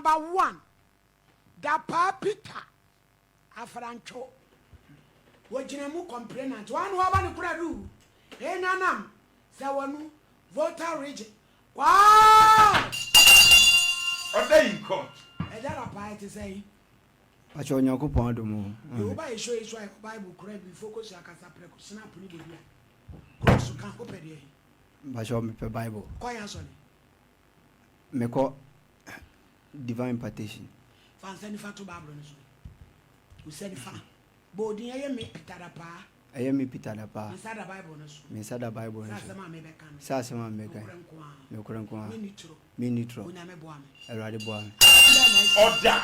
Number one, Dapaa Peter Afrantwo, Wɔgyina mu complainant, wɔn na wɔaba ne kura du, Enyanam, Sɛwɔnu, Volta Region, Kwaa! Order in court. Ɛgya Dapaa ɛte sɛn? Pakyɛ Onyankopɔn adom o. Yo, woba yɛ show yi so a yɛwɔ Bible kura bi focus akasa prɛko snap ne bodua cross ka wopɛ deɛ he? Mpakyɛ mepɛ Bible. Kɔ yɛ asɔre. Mekɔ Divine Impartation. Fa nsa nifa to Bible no so. Wo nsa nifa. Bɔ odin ɛyɛ me Peter Dapaa. Ɛyɛ me Peter Dapaa. Me nsa da Bible no so. Me nsa da Bible no so. Sɛ asɛm a mebɛka no. Sɛ asɛm a mebɛka. Nokorɛ nko ara. Nokorɛ nko ara. Menni toro. Menni toro. Onyame boa me. Awurade boa me. Ɔda.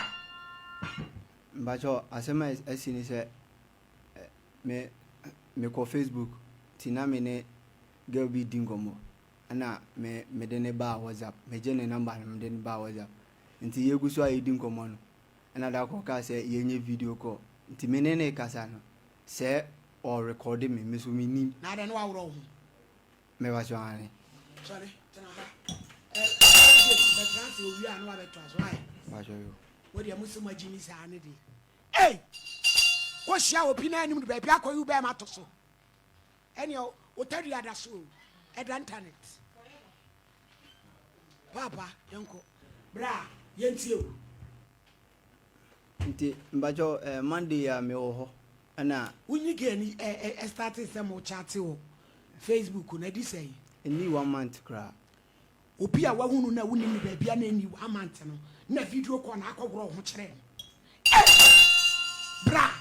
Mpakyɛw asɛm a asi ne sɛ me mekɔ Facebook nti na me ne girl bi di nkɔmmɔ ɛna me mede ne baa WhatsApp megye ne number no mede ne baa WhatsApp nti yɛgu so a yɛdi nkɔmmɔ no ɛna da kɔ kaa sɛ yɛnyɛ video call nti me ne ne kasa no sɛ ɔrekɔde me me so menim. Na adɛn na waworɔ wo ho? Mepakyɛw aane. Sɔre tena ha. Ɛ ɛ bɛtena ase owie a na wabɛtoa so ayɛ. Mepakyɛw yo. Wo deɛ mo se mo agyi mi saa ne deɛ. Ei! Kɔ hyia obi na anim de baabi akɔ yi bɛɛma to so. Ɛneɛ wo tadua da so o. Ɛda internet. Paapa yɛnkɔ. Bra yɛntie o. Nti mpakyɛw eh, Monday a mewɔ hɔ ɛna. Wonyi girl ni ɛ ɛ startee sɛ mo chate wɔ Facebook no ɛdi sɛn? Ɛnni one month koraa. Obi a wahu no na wonim no baabi a na ɛnni one month no na video call na akɔworɔ wo ho kyerɛ no. Ei! Bra!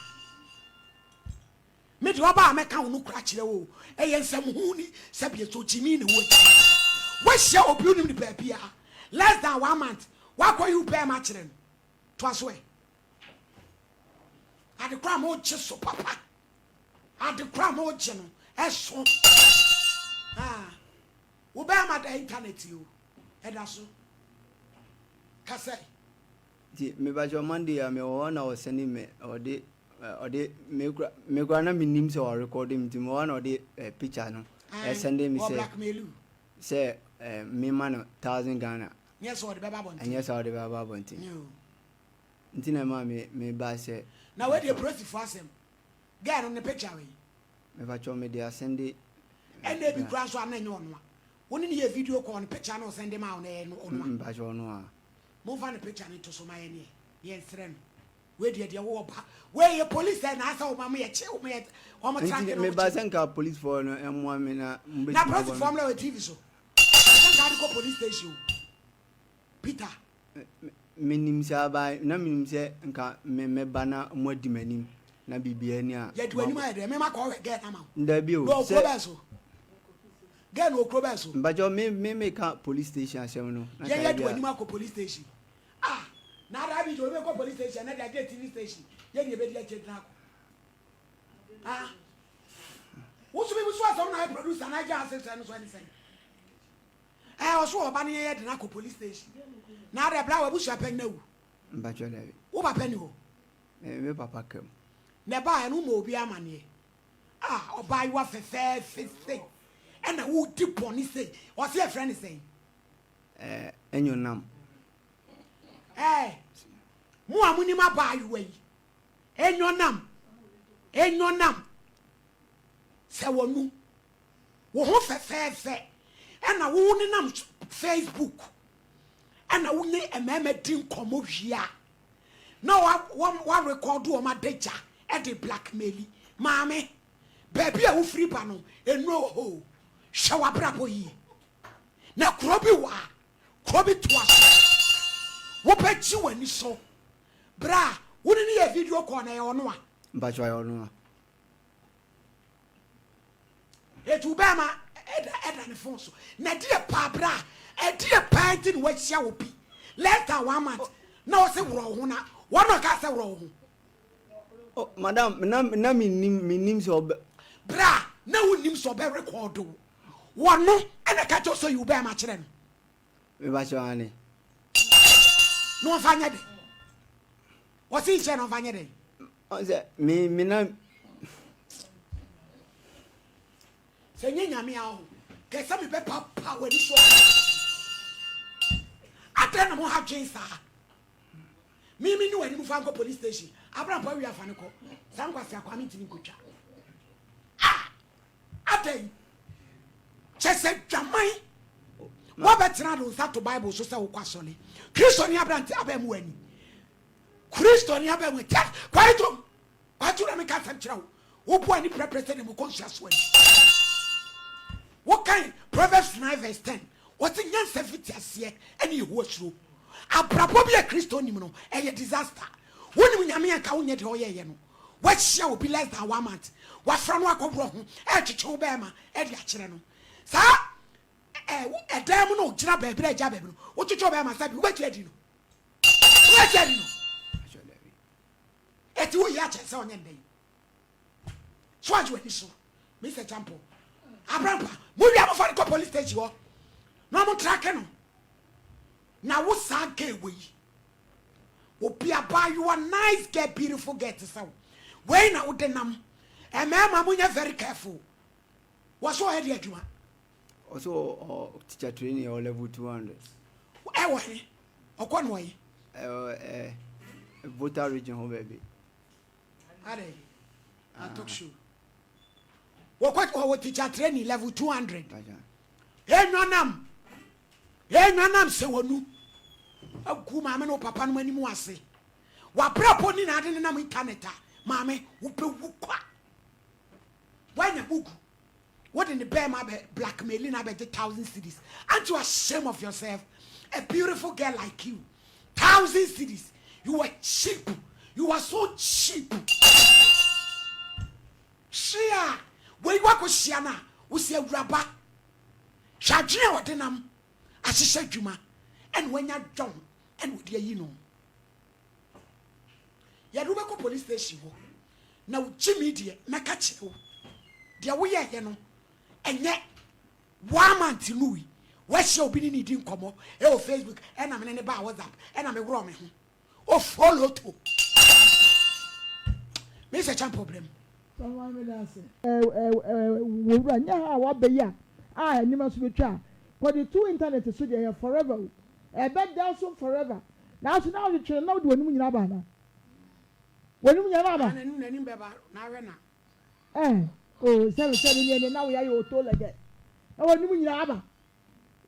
Me deɛ ɔbaa a mɛka wo no kora kyerɛ wo o. Ɛyɛ nsɛm ho ni sɛ bia sɛ ogyimi na ɛwɔ akyi. Wahyia obi wonim no baabi a less than one month wakɔyi wo bɛɛma akyerɛ no. Toa so ɛ. Ade koro a mogye so papa. Ade koro a mogye no ɛso. Ah, wo bɛrima da internet yi o, ɛda so. Kasɛ. Nti mebakyɛ Monday a mewɔ hɔ na ɔsɛne me ɔde ɔde me kura me kura na menim sɛ ɔrekɔde me nti mewɔ hɔ na ɔde picture no ɛsɛnde me sɛ sɛ mema no 1000 Ghana. Nyɛ sɛ ɔde bɛba abɔnten. Ɛnyɛ sɛ ɔde bɛba abɔnten. Nti na ɛma me me ba sɛ. Na wei deɛ polisifoɔ asɛm. Girl no ne picture wei. Mepakyɛw mede asɛnde. Ɛna ebi kura nso a na ɛnyɛ ɔno a. Wo ne no yɛ video call no picture no ɔsɛnde maa wo no ɛyɛ ɔno a. Mpakyɛw ɔno a. Momfa ne picture no nto so ma yɛn neɛ yɛnsrɛ no. Wei deɛ deɛ wowɔ ba. Wei yɛ police ɛ na asɛ wɔn yɛ kye wɔn yɛ wɔn tra ke na wɔn kye. Nti meba sɛ nka policefoɔ no mmoa me na mo bɛtumi Na abɔ me. polisifoɔ mmra wɔ TV so. Ɛsɛ nka ade kɔ police station o. Peter. Menim saa ba na menim sɛ nka me mɛba na mo adi m'anim na biribiara ni a. Yɛdi w'anim ayɛ dɛ mema kɔ ɔhwɛ girl no ama wo. Dabi o. Na ɔwɔ kuro bɛn so? Girl no wɔ kuro bɛn so? Mpakyɛw me me meka police station asɛm no. Yɛn yɛdi w'anim akɔ police station. Ah na ada bi obi kɔ police station na de agye TV station yɛn ni ebedi akyire gyina akɔ. Ah wosu bi so asɛm na ayɛ producer na agye ase sɛ no so ɛne sɛn. Ɛɛ ɔso ɔba no yɛyɛ de no akɔ police station. Na adɛ bra w'abusua panyin awu. Mpakyɛw dabi. Wo papa ni hɔ? Me me papa ka mu. Na ɛbaa ɛno ma obi amaneɛ. Ah ɔbaayewa fɛfɛɛfɛ sei ɛna wodi bɔne sei. Ɔse yɛfrɛ no sɛn? Ɛɛ Enyonam. Ɛɛ mo a monim abaayewa yi Enyonam Enyonam sɛ wɔnu. Wo ho fɛfɛɛfɛ ɛna wo nenam Facebook ɛna wo ne mmarima di nkɔmmɔ wie a na wa wa wa record wɔn adagya ɛde blackmaili. Maame, baabi a wofiri ba no nnuro wɔ hɔ o. Hwɛ w'abrabɔ yie. Na kuro bi wɔ a, kuro bi toa so. Wobɛgye w'ani so berɛ a wo ne no yɛ video call na ɛyɛ ɔno a. Mpakyɛw ɛyɛ ɔno a. Eti wo bɛrima ɛda ɛda ne phone so na ɛdeɛ paa bra ɛdeɛ paa nti na wahyia obi less than one month na ɔse worɔ wo ho na wɔn na ɔka sɛ worɔ wo ho. Oh, madam, na na menim menim sɛ ɔbɛ. Bra na wonim sɛ ɔbɛ record wo wɔno ɛna ka kyerɛ sɛ yi wo bɛrima kyerɛ no. Meba kyerɛ ane. Na ɔmfa nyɛ dɛ ɔse nhyɛ na ɔmfa nyɛ dɛ. Ɔn sɛ me me na. Sɛ nyɛ Nyame a ɔho kɛ sɛ me bɛ pa pa w'ani so a. Adɛn na mo ha dwen saa? Me me ni w'anim fa nkɔ police station. Abrampa wie afa no kɔ. Saa nkwasi akwa me ntumi nkotwa. Ah! Adɛn? Kyɛ sɛ dwaman woabɛtena de wo nsa to Bible so sɛ wokɔ asɔre. Kristoni aberante abɛn mu ani. Kristoni abɛn mu kyɛ kwae tom. Kwae na meka asɛm kyerɛ wo. Wobu ani prɛprɛ sɛ ne mu kɔ nsua so ani. Wokan Proverbs 9 verse 10. Wɔse nyansa fiti aseɛ ɛne Yehowa suro. Abrabɔ bi a Kristo nim no ɛyɛ disaster. Wonim Nyame a nka wonyɛ deɛ ɔyɛɛyɛ no. Woahyia obi less than one month, wafrɛ no akɔworɔ ho ɛretwetwe wo bɛɛma ɛde akyerɛ no. Saa ɛdan mu no gyina baabi na agya baabi no, wotwetwe wo bɛɛma sɛ bi wobɛgye adi no. Wobɛgye adi no. Ɛti woyɛ akyɛ sɛ ɔnyɛ ndɛ yi. So agye w'ani so. Mr. Champo. Abrampa, mo wia mo fa no kɔ police station hɔ. Na ɔmo trake no. Na wo saa girl wei. Obi abaayewa nice girl beautiful girl te sɛ wo. Wei na wode nam. Mmarima mo nyɛ very careful. Wɔ so ɔyɛ de adwuma. Ɔsɛ ɔ teacher training ɔ level 200. Ɛwɔ he? Ɔkɔ no ɔyi. Ɛwɔ ɛ Volta region hɔ baabi. Adɛ. Atok show. Wɔkɔ ɔwɔ teacher training level 200. Enwanam. Enwanam sɛ wɔnu. Agu maame ne wo papa no anim ase. Wabrabɔ ni na ade nenam internet a maame wobɛwu kwa. Woanya mugu. Wode ne bɛrima abɛ blackmail na abɛgye thousand cedis. Aren't you ashamed of yourself? A beautiful girl like you. Thousand cedis. You are cheap. You are so cheap. Hwea wei wakɔhyia no a wosi awuraba. Hwɛ adwene a ɔde nam ahyehyɛ adwuma ɛna wanya dwɔn ɛna ɔde ayi no. Yɛde wobɛkɔ police station hɔ na wogye me deɛ mɛka kyerɛ wo deɛ woyɛɛyɛ no ɛnyɛ one month no yi wahyia obi ne ne di nkɔmmɔ ɛwɔ Facebook ɛna mene ne baa WhatsApp ɛna meworɔ me ho o follow to me sɛ kyɛn problem. Wɔwura nyɛ ha a waba yi a a anim aso betwa a kɔde to internet so deɛ ɛyɛ forever o ɛbɛda so forever nanso na wotwetwe no na wode w'anim nyinaa aba anaa w'anim nyinaa aba. N'anim n'anim bɛba na ahwɛ na. Ɛɛ o sɛbi sɛbi ne ɛne na woyɛ ayɛ oto lɛgɛ na w'anim nyinaa aba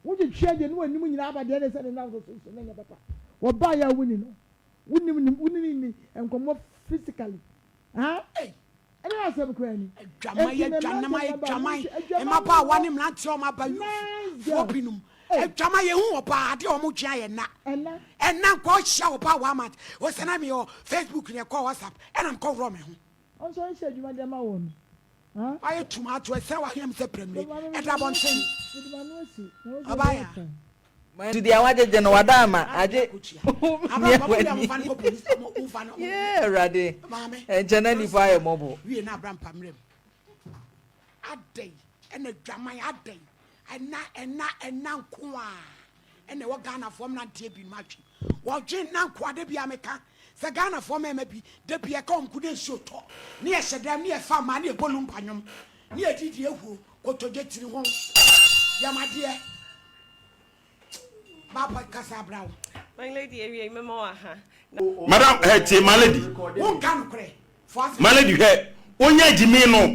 wotwetwe deɛ ne w'anim nyinaa aba deɛ ne sɛ ne nam so so ne nyɛ papa wɔbaa yɛ a woni no wonim ne wone ne ni nkɔmmɔ physically ah ɛne asɛm koraa ni. Adwaman adwaman adwaman mmabaawa ne mmeranteɛ wɔn aba youthfoɔ binom adwaman yɛn hu ɔbaa adeɛ wɔn dwen ayɛ nna ɛnna nkɔ hyia ɔbaa one month ɔsɛ na mi wɔ Facebook na ɛkɔ WhatsApp ɛna nkɔ worɔ mi ho. Ɔnso nhyɛ adwuma de ama wɔn no. Wayɛ tomato ɛsɛ wahwɛ mi sɛ pɛrɛmire ɛda abɔnten ɔbaa ya. Nti deɛ wagyegye no wada ama agye mia w'ani yee awurade ɛnkyɛ na nipa ayɛ mɔbɔ. Wie na abra mpa mmerɛ mu adɛn ɛna dwaman adɛn ɛna ɛna ɛna nko a ɛna ɛwɔ Ghanafoɔ mmeranteɛ binom adwe wɔdwe nna nko a da bi a meka sɛ Ghanafoɔ mmarima bi da bi ɛka wɔn ko ne nsuo tɔ ne yɛhyɛ dɛm ne yɛfa mmaa ne yɛbɔ lumba nwom ne yɛdidi ehuo kotodwe tiri ho yɛmadeɛ Papa kasa bra wo. My lady awie mɛma wo aha. Madam hɛ tie my lady. Wo nka nokorɛ. My lady hwɛ wonya gyimi no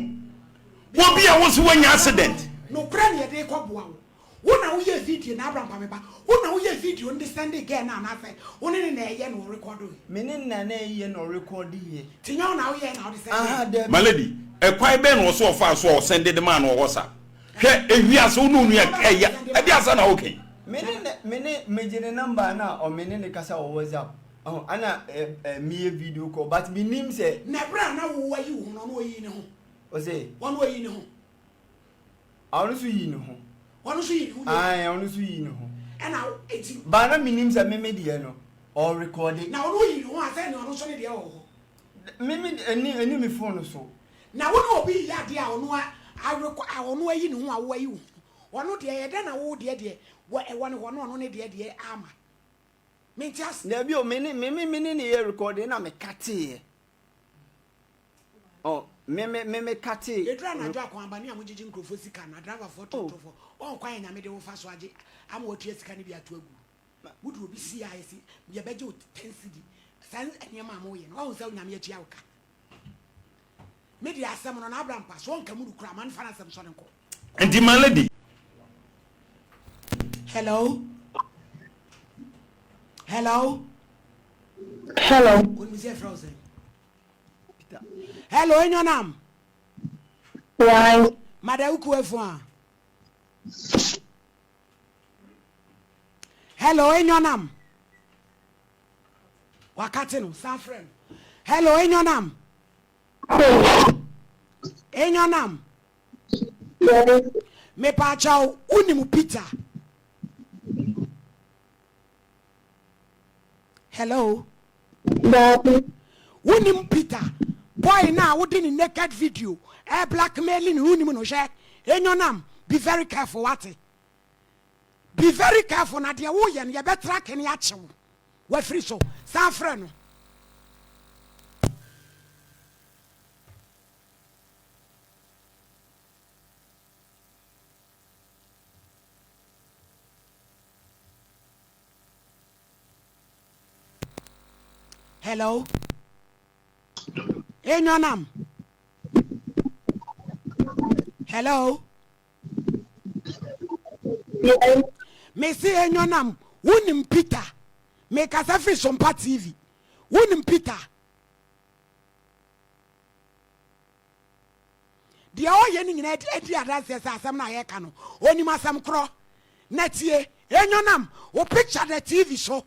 wo bi a wo nso woanya accident. Nokorɛ na yɛde kɔ boa wo. Wo na wo yɛ video no Abraham pa me ba wo na wo yɛ video no de sɛnde girl no anaasɛ wo ne no na ɛyɛ na ɔrekɔdo yɛ. Me ne no na na ɛyɛ na ɔrekɔdo yɛ. Ti nyɛ wo na wo yɛ na wode sɛnde. Aha dabi. My lady ɛkwan bɛn na ɔsɛ ɔfaa so a ɔsɛnde de maa no wɔ WhatsApp Hwɛ ewiase wo ne onua ɛya ɛde asa na woka yi. Me ne ne me ne megye ne number na ɔ me ne ne kasa wɔ WhatsApp ɔho ana ɛ ɛ meyɛ video call but me nim sɛ. Na ɛberɛ a na wo ayi wo ho no ɔno ɔyii ne ho. Ɔse. Ɔno ɔyii ne ho. A ɔno nso yii ne ho. Ɔno nso yii ne ho. Ae ɔno nso yii ne ho. Ɛna eti. Ba na me nim sɛ me me deɛ no ɔrekɔde. Na ɔno ɔyii ne ho a sɛ nea ɔno nso ne deɛ wɔ hɔ. Me me ɛni ɛni me phone so. Na wo ne obi reyɛ adeɛ a ɔno arekɔ a ɔno ayi ne ho a wo ayi wo ho no, ɔno deɛ ɛyɛ dɛn na wo deɛ deɛ wɔ ɛwɔ ne hɔ na ɔno ne deɛ deɛ ama? Mente ase. Dabi o, me ne me me me ne ne yɛ recording na me kateeɛ. Ɔ me me me me katee. Ɛduru anadwo akwanbane a mogyegye nkurɔfoɔ sika no, adriverfoɔ torotofoɔ, wɔn kwan a Nyame de wo fa so agye ama woatua sika no bi ato agu. Wode obi si a yɛsi yɛbɛgye wo ten cedi. Saa nneɛma a moyɛ no, wahu sɛ Onyame atua wo ka. Me deɛ asɛm no, n'abra mpa so, ɔnka mu no koraa, ma no fa n'asɛm sɔ ne nkɔ. Nti my lady. Hello. Hello. Hello. Onim sɛ ɛfrɛ wo sɛn? Hello, enyɔnam. Why? Mada wuku efu a. Hello, enyɔnam. Wakate no, san frɛ no. Hello, enyɔnam. Enyɔnam. Mepaakyɛw, wonim Peter? Hello. Daabi. Wonim Peter? Boy no a wode ne naked video ɛ blackmailing no, wonim no? Hwɛ, enyɔnam, be very careful, wate? Be very careful na deɛ woyɛ no yɛbɛtrake ne akye wo. Wafiri so. San frɛ no. Hello. Enyonam. Hello. Mese enyonam, wonim Peter? Mekasa firi Sompa TV. Wonim Peter? Deɛ ɔyɛ no nyinaa di adanseɛ sɛ asɛm no a yɛreka no, ɔnim asɛm korɔ. Na tie, enyonam, wo picture da TV so.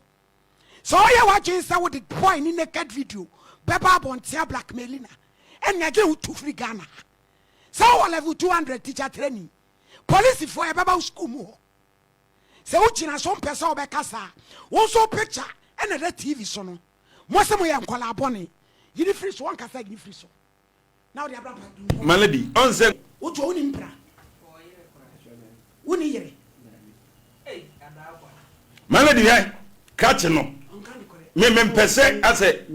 Sɛ ɔyɛ w'adwene sɛ wode boy ne naked video bɛba abɔnten a blackmaili no a, ɛnneɛ gye wo tu firi Ghana ha. Sɛ wowɔ level 200 teacher training, polisifoɔ yɛbɛba wo sukuu mu hɔ. Sɛ wogyina so mpɛ sɛ wobɛkasa a, wo nso wo picture ɛna ɛda TV so no. Mo se moyɛ nkwadaa bɔne. Yi no firi so, wɔnkasa yi no firi so. Na wode abra pa du nkɔmmɔ. My lady, ɔn sɛ. Wotoɔ wonni mpena? Wonni yere? My lady hwɛ, krakye no, me me mpɛ sɛ asɛ.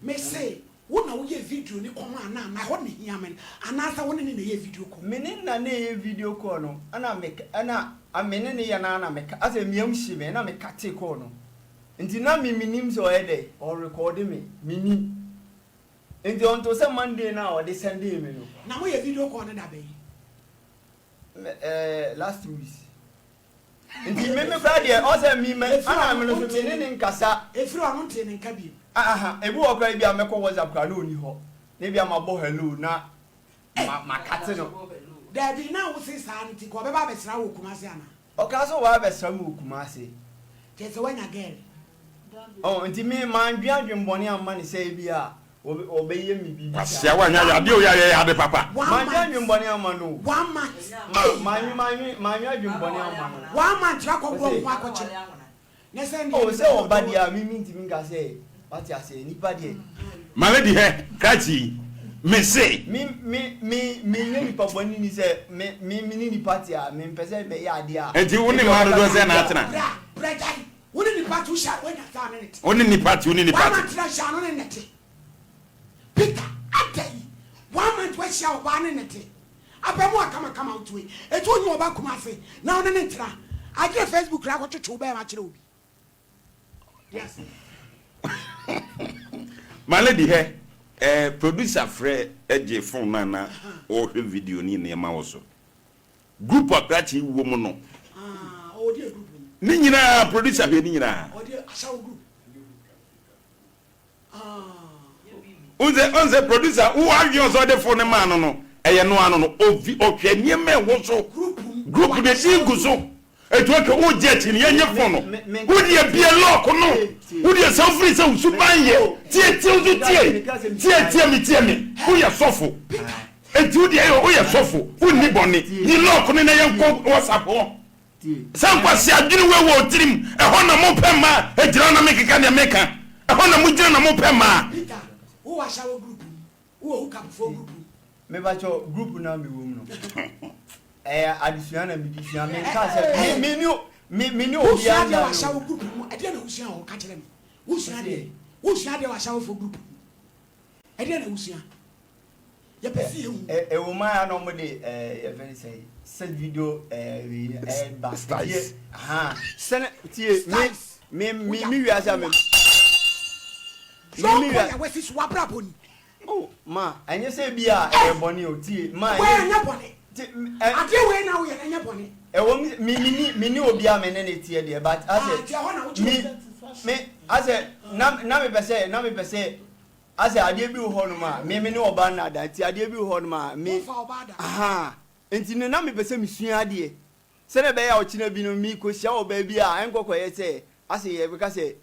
Me se wo na woyɛ video ne kɔm anaa na ɛhɔ na ehia me no anaasɛ wo ne ne na ɛyɛ video call. Me ne na na ɛyɛ video call no ɛna me ɛna me ne ne yɛ no na me ka asɛ me yam hye me ɛna me kate call no nti na me menim sɛ ɔyɛ dɛ ɔrekɔɔde me menim nti ɔnto sɛ Monday no a ɔde sɛndee me no. Na moyɛ video call no da bɛn? Me ɛɛ last weeks. Nti me me koraa deɛ ɔsɛ me mɛ ana me no so me ne ne nkasa. Efiri ɔno ntee ne nka bio. Aha ebi wɔ koraa ebi a mɛkɔ WhatsApp koraa na ɔni hɔ na ebi a ma bɔ hello na ma ma kate no. Daabi na wo se saa nti ka ɔbɛba abɛsra wo wɔ Kumasi anaa? Ɔkaa sɛ ɔbɛba abɛsra me wɔ Kumasi. Kyerɛ sɛ wanya girl. Oh nti me mandwen adwen bɔne amma no sɛ ebi a ɔbɛyɛ me biribi saa. Kwasia wanyɛ ayɛ adeɛ oyɛ ayɛ ade papa. Mandwen adwen bɔne amma no o. One month. Ma manwe manwe manwe adwen bɔne amma no. One month wakɔ bɔ nko akɔkyɛ. Ne sɛ Oh sɛ ɔba deɛ a me mentumi nka sɛ wate aseɛ nipa deɛ. My lady hɛ krakye yi me se. Me me me me nyɛ nipa bɔne ni sɛ me me me ne nipa te a me mpɛ sɛ mɛyɛ adeɛ a. Nti wo ne mmaa dodoɔ sɛn na atena? Bra bra gyae wo ne nipa te wo hyɛ woanya saa ne ne te. Wo ne nipa te wo ne nipa te. One month na hyɛ ano ne ne te Peter adɛn one month wahyia ɔbaa ne ne te abamuwa kama kama wo te wei eti wo nyi ɔba Kumasi na wo ne ne ntena agyina Facebook kura akɔtwetwe wo bɛɛma kyerɛ obi. My lady hɛ eh, producer frɛ gye phone no a na ɔrehwɛ video ne nneɛma wɔ so. Group a krakye wɔ mu no. Ne nyinaa producer hwɛ ne nyinaa. Ɔnsɛ ɔnsɛ producer wo adwene ɔsɛ ɔde phone no maa no no ɛyɛ no ano no ovi ɔhwɛ nneɛma ɛwɔ so group de din gu so etu ɔtwa wo gye akyi no yɛnyɛ phone no wo deɛ bie lock no wo deɛ sɛ wofiri sɛ wo suban yɛ tie tie wo so tie tie tie me tie me woyɛ sɔfo eti wo deɛ woyɛ sɔfo wonni bɔne yi lock no na yɛnkɔ whatsapp hɔ. Sɛ nkwasea adwene wei wɔ wo tirim, ɛhɔ na mopɛ mmaa, ɛgyina na mekeka deɛ meka, ɛhɔ na mogyina na mopɛ mmaa. Peter, wo wɔ ashawo group mu, wo wɔ hookup foɔ group mu. Mepakyɛw group no a mewɔ mu no ɛyɛ adesua na mede sua menka sɛ me me me me ne Wosua obiara adeɛ wɔ nna ashawo no group mu, ɛdeɛn na wosua wɔ hɔ ka kyerɛ me, wosua adeɛ, wosua adeɛ wɔ ashawo foɔ group mu, ɛdeɛn na wosua? Yɛpɛ sɛ yɛhu. Ɛwɔ mu a na wɔn de ɛɛ yɛfrɛ no sɛ set video ɛɛ wei ɛɛba. Styles. Ahan sɛnɛ tie me me me me wiase a me. Me me Yɔnko wia. yɛ wasi so w'abrabɔ ni. Oh ma ɛnyɛ sɛ bi a ɛyɛ bɔne o tie ma Wei ɛnyɛ ɛnyɛ bɔne. ti ɛ. Adeɛ wei na woyɛ no ɛnyɛ bɔne. Ɛwɔ mu me me ni me ni obi a me ne ne teɛ deɛ but Ah asɛ nti ɛhɔ na wogye me wo. me asɛ na na mepɛ sɛ na mepɛ sɛ asɛ adeɛ bi wɔ hɔ nom a me me ne ɔbaa nna da nti adeɛ bi wɔ hɔ nom a me Womfa ɔbaa da. ahaa nti no na mepɛ sɛ mesua adeɛ sɛdeɛ ɛbɛyɛ a ɔkyena bi no mekɔhyia ɔbaa bi a ɛnkɔkɔyɛ sɛ asɛ yɛbɛka sɛ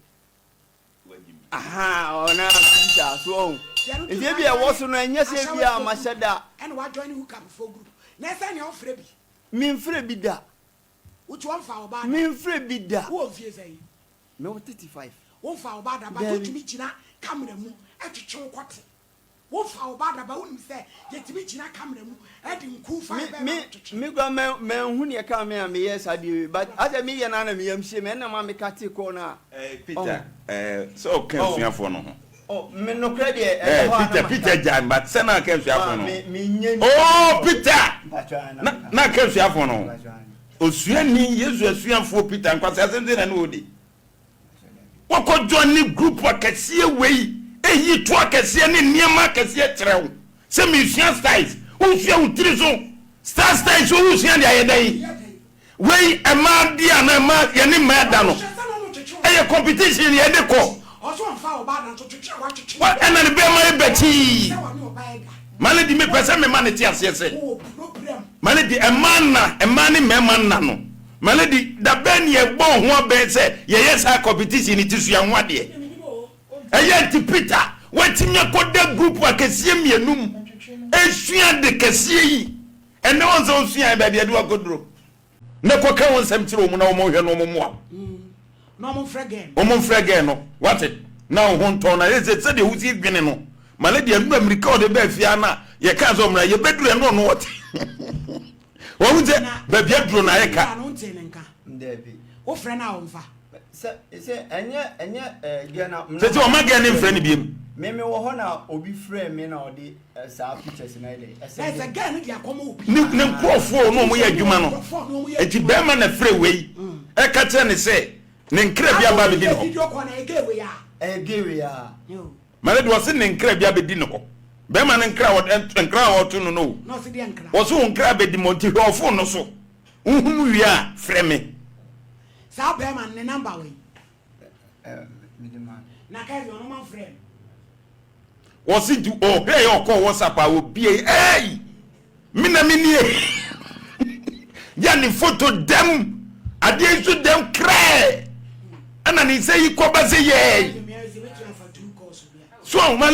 Ahaa ɔna biribi saa so ɔhu Deɛ no nti nti ebi ɛwɔ w'ajoine so no ɛnyɛ sɛ ebi a ashawofoɔ mahyɛ group da. ɛna w'ajoine hookup foɔ group na ɛsɛ nea wofrɛ bi. Menfrɛ bi da. Wotu wɔmfa ɔbaa da. Menfrɛ bi da. Wowɔ mfie sɛn? Mewɔ 35. Womfa ɔbaa da but Daabi. wotumi gyina camera mu twetwe wo kɔte. Womfa wo ba da ba wonim sɛ yɛtumi gyina camera mu de nku fa Me bɛma me wo twetwe. me kura mɛ mɛnhu neɛ ɛkaa me a meyɛɛ saa deɛ wei but asɛ meyɛ no a na me yam hye me ɛna ma me katee kɔɔ no a Eh, ɔho. Peter, eh, sɛ ɔka Oh asuafoɔ no ho. oh me nokorɛ deɛ ɛda Eh, hɔ a na Peter, maka. Peter gyae, but sɛ na aka Ma asuafoɔ no ho. me menyɛ Oh, Peter! Mpakyɛ ana Na, meka. na aka asuafoɔ no ho. Mpakyɛ ana. Osuani, Yesu asuafoɔ Peter, nkwaseasɛm sei na ne ɔdi. Wɔkɔ joine group akɛseɛ wei ɛyi to akɛseɛ ne nneɛma akɛseɛ kyerɛ wo sɛ mesua styles wosua wo tiri so star styles wo wosua de ayɛ dɛn wei ɛmaa deɛ anaa ɛmaa yɛne mmaa da no ɛyɛ competition yɛde kɔ ɛna ne bɛɛma yɛ bɛkyii ma ne di mepɛ sɛ mema ne te aseɛ sɛ Ma no di mmaa nna, mmaa ne mmarima nna no. Ma no di, da bɛn ne yɛbɔɔ ho abɛn sɛ yɛyɛ saa competition yi ti sua ho adeɛ? Ɛyɛ nti Peter, woatumi akɔda group akɛseɛ mmienu mu ɛsua ade kɛseɛ yi. Ɛnnɛ wɔn sɛ wosuaeɛ baabi ɛde wakɔduro. Na kɔka wo nsɛm kyerɛ wɔn na wɔn nhwɛ na wɔn mmoa wo. Na wɔn mfrɛ gɛɛ no. Wɔn mfrɛ gɛɛ no, wate, na wo ho ntɔ na yɛ sɛ sɛdeɛ wosi dwene no. Ma no deɛ nnura mmirika ɔde baa fie ara na yɛkaa sɛ ɔmmra, yɛbɛduru ɛno ɔno ɔte. Wɔn sɛ baabi aduro na ayɛ ka. Na wonte ne nka. Dabi. Wofrɛ no a ɔmfa. Sɛ sɛ ɛnyɛ ɛnyɛ ɛɛ gɛ na. Sɛ sɛ ɔma gɛ ne mfrɛ no biem. Me me wɔ hɔ na obi frɛ me na ɔde saa pictures na yɛ dɛ. Ɛsɛ sɛ gɛ no de akɔma obi. Ne ne nkurɔfoɔ na wɔn yɛ adwuma no. Eti bɛrima na frɛ wei ɛka kyerɛ ne sɛ ne nkra bi aba abɛdi ne hɔ. Video call na ɛyɛ gɛ wei a. Ɛyɛ gɛ wei a. Mane de ɔse ne nkra bi abɛdi ne hɔ. Bɛrima no nkra nkra a ɔto no no o. Na ɔse deɛ nkra. Ɔse wo nkra abɛdi mɔ nti hwɛ ɔfon no so. Wohunu wie a frɛ me. Saa bɛrima no ne number wɔ yi. Mede ma. Na Kevin ɔno ma frɛ no. Ɔse nti ɔhwɛ yɛ ɔkɔɔ WhatsApp a obie ei me na me nie yɛ ne photo dɛm adeɛ nso dɛm krɛɛ ɛna ne nsa yi kɔba sɛ yɛɛ so ahoma.